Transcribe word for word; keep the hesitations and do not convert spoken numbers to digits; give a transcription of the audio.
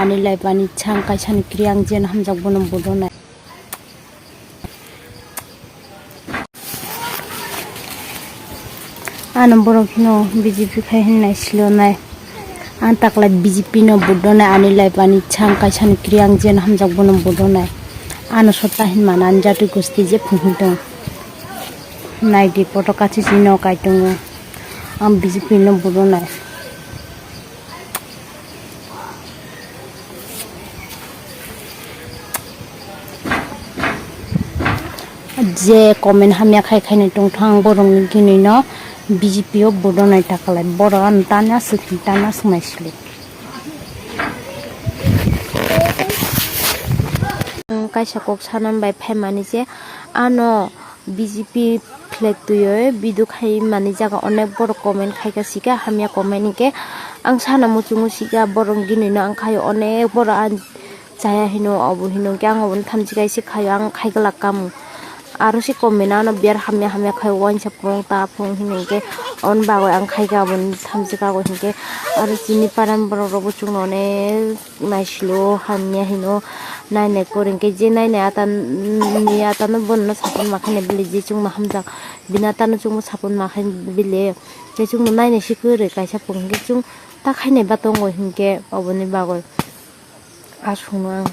Ani life ani chang kaisa ni kri ang jen hamjak bono budonai. Ano borok no B J P khai hin nai silonai. Ang takla B J P no budonai ani life ani chang kaisa ni kri ang jen hamjak bono budonai. Ano sota hin mana ani jati gosti je phung hin tong. Nai di poto kachi si no kai tongo. Ang B J P no budonai. Je comment hamya khai khai ni tongthang borok ni gini no B J P o budonai takalai borok ano tanya swk tanya swk nai sili. Ang kaisa kok sanam bai phaimani je ano B J P flag twiwi video khai mani jaga onek borok comment khaika sika hamya comment hinkhe ang sana muchungo sika borok gini no ang khaio onek borok ang chaya hino obo hino hinkhe ang obono thamchi kaisa khaio ang khai glak kamo aro se comment ano biar hamya hamya khai uaisa phrung ta phrung hino hinkhe oboni bagwi ang khaika obono thamchi kago hinkhe aro chini paran borok rokbo chwngno onek. Naisilo hamya hino nainai kor hinkhe je nainai ata ni atano bono sapun makhai bile je chwngno hamjak bini atano chwngno sapun makhai bile je chwngno nainai se kwrwi kaisa pung hinkhe chwng ta khainai ba tongo hinkhe oboni bagwi aswkno ang